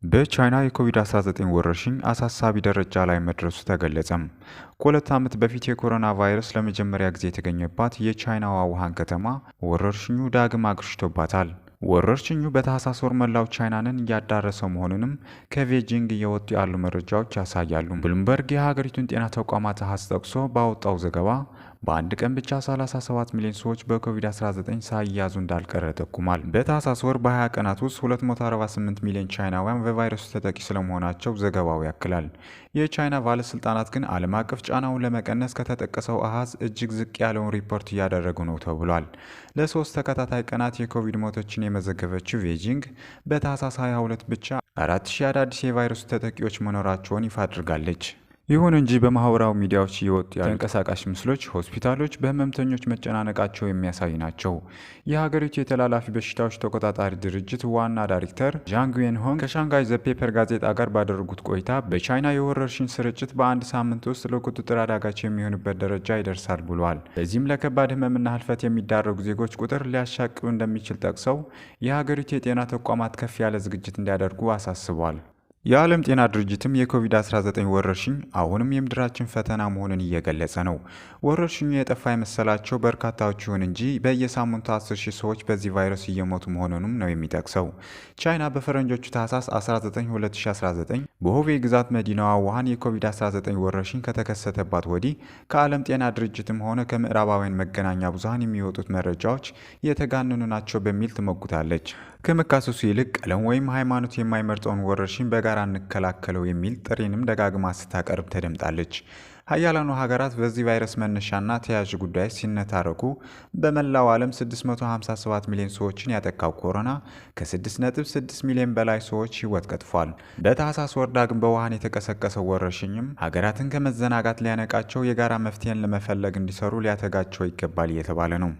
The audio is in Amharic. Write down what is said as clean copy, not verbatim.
በቻይና የኮቪድ-19 ወረርሽኝ አሳሳቢ ደረጃ ላይ መድረሱ ተገለጸም። ከ2 ዓመት በፊት የኮሮና ቫይረስ ለመጀመሪያ ጊዜ የተገኘባት የቻይናዋ ውሃን ከተማ ወረርሽኙ ዳግም አግርሽቶባታል። ወረርሽኙ በታህሳስ ወር መላው ቻይናንን እያዳረሰ መሆኑንም ከቤጂንግ እየወጡ ያሉ መረጃዎች ያሳያሉ። ብሉምበርግ የሀገሪቱን ጤና ተቋማት አሃዝ ጠቅሶ ባወጣው ዘገባ በአንድ ቀን ብቻ 37 ሚሊዮን ሰዎች በኮቪድ-19 ሳይያዙ እንዳልቀረ ጠቁሟል። በታህሳስ ወር በ20 ቀናት ውስጥ 248 ሚሊዮን ቻይናውያን በቫይረሱ ተጠቂ ስለመሆናቸው ዘገባው ያክላል። የቻይና ባለስልጣናት ግን ዓለም አቀፍ ጫናውን ለመቀነስ ከተጠቀሰው አሃዝ እጅግ ዝቅ ያለውን ሪፖርት እያደረጉ ነው ተብሏል። ለ3 ተከታታይ ቀናት የኮቪድ ሞቶችን የመዘገበችው ቤጂንግ በታህሳስ 22 ብቻ 4000 አዳዲስ የቫይረሱ ተጠቂዎች መኖራቸውን ይፋ አድርጋለች። ይሁን እንጂ በማህበራዊ ሚዲያዎች እየወጡ ያሉ ተንቀሳቃሽ ምስሎች ሆስፒታሎች በህመምተኞች መጨናነቃቸው የሚያሳይ ናቸው። የሀገሪቱ የተላላፊ በሽታዎች ተቆጣጣሪ ድርጅት ዋና ዳይሬክተር ዣንግ ዌንሆንግ ከሻንጋይ ዘ ፔፐር ጋዜጣ ጋር ባደረጉት ቆይታ በቻይና የወረርሽኝ ስርጭት በአንድ ሳምንት ውስጥ ለቁጥጥር አዳጋች የሚሆንበት ደረጃ ይደርሳል ብሏል። በዚህም ለከባድ ህመምና ህልፈት የሚዳረጉ ዜጎች ቁጥር ሊያሻቅብ እንደሚችል ጠቅሰው የሀገሪቱ የጤና ተቋማት ከፍ ያለ ዝግጅት እንዲያደርጉ አሳስቧል። የዓለም ጤና ድርጅትም የኮቪድ-19 ወረርሽኝ አሁንም የምድራችን ፈተና መሆኑን እየገለጸ ነው። ወረርሽኙ የጠፋ የመሰላቸው በርካታዎች ይሁን እንጂ በየሳምንቱ 10 ሺህ ሰዎች በዚህ ቫይረስ እየሞቱ መሆኑንም ነው የሚጠቅሰው። ቻይና በፈረንጆቹ ታህሳስ 19 2019 በሁቤይ ግዛት መዲናዋ ውሃን የኮቪድ-19 ወረርሽኝ ከተከሰተባት ወዲህ ከዓለም ጤና ድርጅትም ሆነ ከምዕራባውያን መገናኛ ብዙኃን የሚወጡት መረጃዎች የተጋነኑ ናቸው በሚል ትሞግታለች። ከመካሰሱ ይልቅ ቀለም ወይም ሃይማኖት የማይመርጠውን ወረርሽኝ በጋራ እንከላከለው የሚል ጥሪንም ደጋግማ ስታቀርብ ተደምጣለች። ሀያላኑ ሀገራት በዚህ ቫይረስ መነሻና ተያያዥ ጉዳዮች ሲነታረኩ በመላው ዓለም 657 ሚሊዮን ሰዎችን ያጠቃው ኮሮና ከ6.6 ሚሊዮን በላይ ሰዎች ሕይወት ቀጥፏል። በታህሳስ ወር ዳግም በውሃን የተቀሰቀሰው ወረርሽኝም ሀገራትን ከመዘናጋት ሊያነቃቸው፣ የጋራ መፍትሄን ለመፈለግ እንዲሰሩ ሊያተጋቸው ይገባል እየተባለ ነው።